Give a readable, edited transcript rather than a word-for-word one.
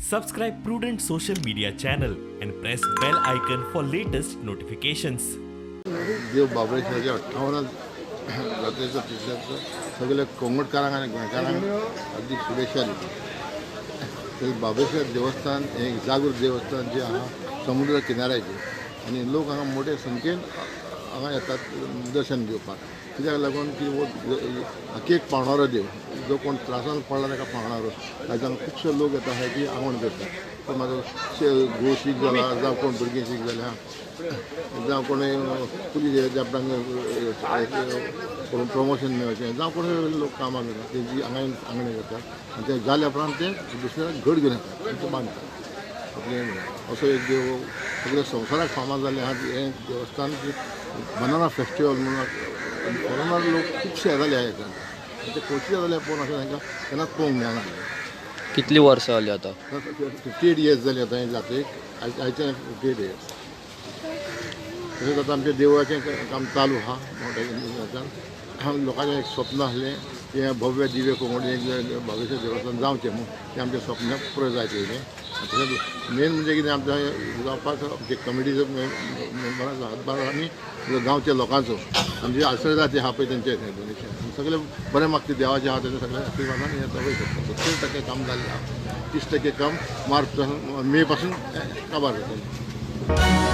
Subscribe Prudent social media channel and press bell icon for latest notifications. देव बाबरेश्वराच्या 58 जात्रेचो तिसऱ्याचो सगळ्या कोंगटकारांक आनी गोंयकारांक हार्दीक शुभेच्छा दिता. तशेंच बाबरेश्वर देवस्थान हें एक जागृत देवस्थान जें आहा समुद्र किनाऱ्याचेर आनी लोक हांगा मोठे संख्येन हांगा येतात दर्शन घेवपाक. कित्याक लागून की हो केक पावणारो देव, जो कोण त्रासान पडला ताका पावणारो. आयज हांगा खुबशे लोक येता आहा की आंगवण करतात. कोण म्हाजो घोव शीक जाला, जावं कोण भुरगीं शीक जाल्या, जावं कोणूय पुलीस आपणाक प्रमोशन मेळचें, जावं कोणूय लोक कामां करतात तेजी हांगा आंगणी करतात आनी ते जाल्या उपरांत ते दुसऱ्याक घड घेवन येतात आनी ते बांदतात आपलें. असो एक देव सगळ्या संवसाराक फामाद जाल्लें आहा हें देवस्थान. बनाना फेस्टिवल म्हणून फॉरेनर लोक खुबशे येताले ह्या हेच्यान आनी ते खोशी जाताले पळोवन, अशें तांकां केन्नाच पळोवंक मेळना. कितली वर्सां जाली आतां? 58 इयर्स जाली आतां हे जात्रेक आयच्यान 58 इयर्स. तशेंच आतां आमच्या देवळाचें काम चालू आहा. मोठ्या लोकांचें एक स्वप्न आसलें की हें भव्य दिव्य कोंकणी एक बाबरेश्वर देवस्थान जावचें म्हूण, तें आमचें स्वप्न पुरो जायत येयलें. तशेंच मेन म्हणजे कितें, आमचें जावपाक आमचे कमिटीचो मेंबरांचो हातभार आनी गांवच्या लोकांचो आमची आश्रय जाती आहा पळय तेंचें डोनेशन सगळें बरें मागता देवाचें आहा तेंच्या सगळ्या आशिर्वादान हें सगळें करता. 70% काम जाल्लें आहा, 30% काम मार्च मे पासून काबार जातलें.